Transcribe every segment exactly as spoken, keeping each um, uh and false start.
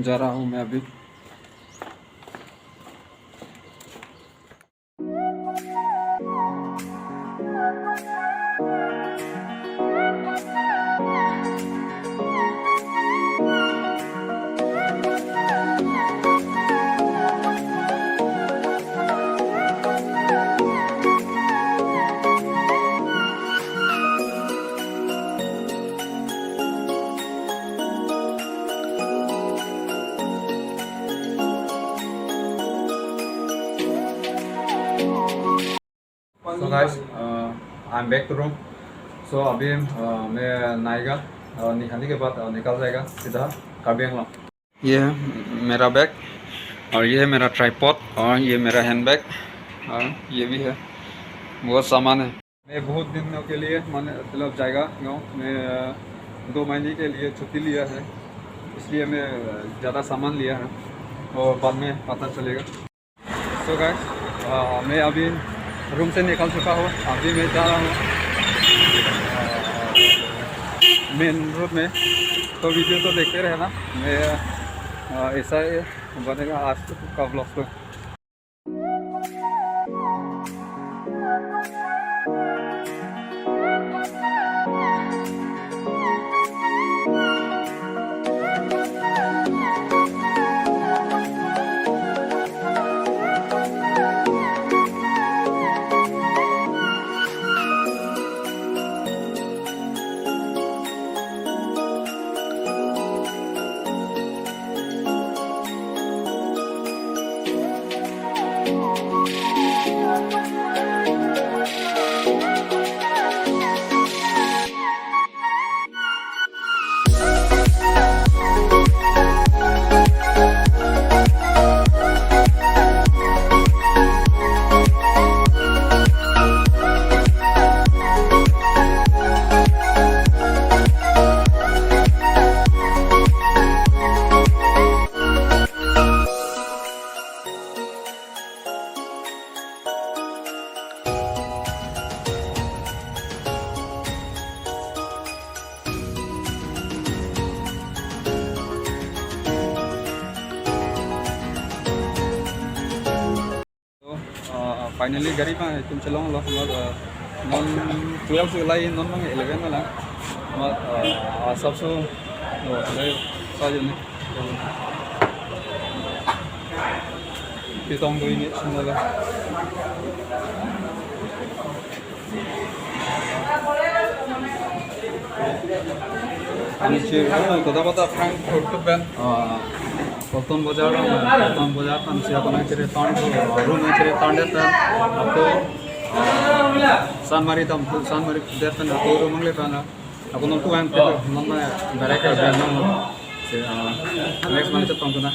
जा रहा हूँ मैं अभी। So guys, uh, I'm back to room. So अभी uh, मैं नहाएगा और नहाने के बाद uh, निकल जाएगा सीधा कार्बी आंगलोंग। ये है मेरा बैग और ये है मेरा ट्राइपॉड और ये मेरा हैंडबैग और ये भी है, बहुत सामान है। मैं बहुत दिनों के लिए, माने, मतलब, जाएगा गाँव में, अ, दो महीने के लिए छुट्टी लिया है, इसलिए मैं, अ, ज़्यादा सामान लिया है और बाद में पता चलेगा। So guys, अ, मैं अभी रूम से निकल चुका हूँ, अभी मैं जा रहा हूँ मेन रोड में। तो वीडियो तो देखते रहना, मैं, अ, ऐसा ही बनेगा आज का व्लॉग तो। So, uh, finally gari ma itum chelonglo, uh, non twelve si ulai, non bang eleven ma lang. Ma, uh, asap so, uh, dai sa jone. Pitong do ini semua lah. Ani si, oh, toda bata Frankfurt pen. Ah, Pulton Bazar, Pulton Bazar pen si ako nangchiri ton, room nangchiri ton det pen. Ako, ah, San Mari tam, San Mari det pen ako room ang le pen. Ako nang tuan, nang na, direct ka ben nang. Si, ah, next month chetong tu na.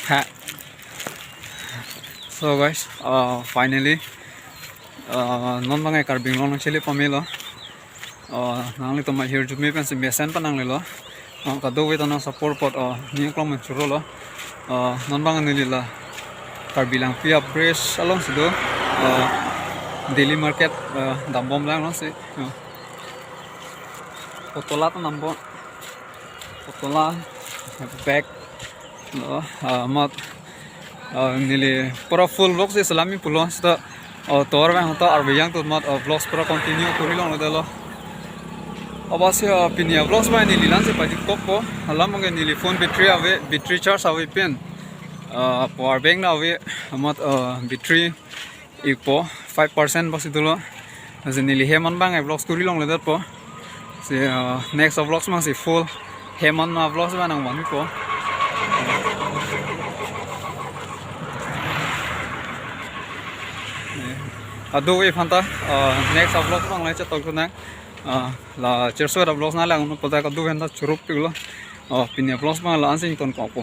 Ha. So guys, uh, finally, uh, non bang Karbi Anglong nangchele pamelo. Uh, nanglitum ahirjume pensi mesen pananglelo. Uh, kadokave ta nang support apot, uh, ning klong men churolo. Uh, non bang neli la Karbi Langpi a-bridge alongsi do. Uh, daily market, uh, dambom lang alongsi. Uh. Putola ta dambom. Putola, bag. Lo, ah, amat, ah, neli pura full vlog si selam mi pulo seta, ah, tovar vang hoto arve yang tut amat, ah, vlogs pura continue kori longledetlo. Abang si, ah, pini a-vlogs abang neli la-ansi pajut kokpo, alam abang neli phone battery ave, battery charge ave pen, ah, power bank ta ave, amat, ah, battery ikpo, five percent basi dolo. Lasi neli hem an abang vlogs kori longledetpo. Si, uh, next vlogs abang si full hem an ma vlogs abang nangvanpo. Ado e phanta, uh, next vlogs abang le chetok nang. Uh, la cherso vlogs nanglang pota kado phanta churupiklo. Uh, pini vlogs abang la-ansi ingtonkokpo.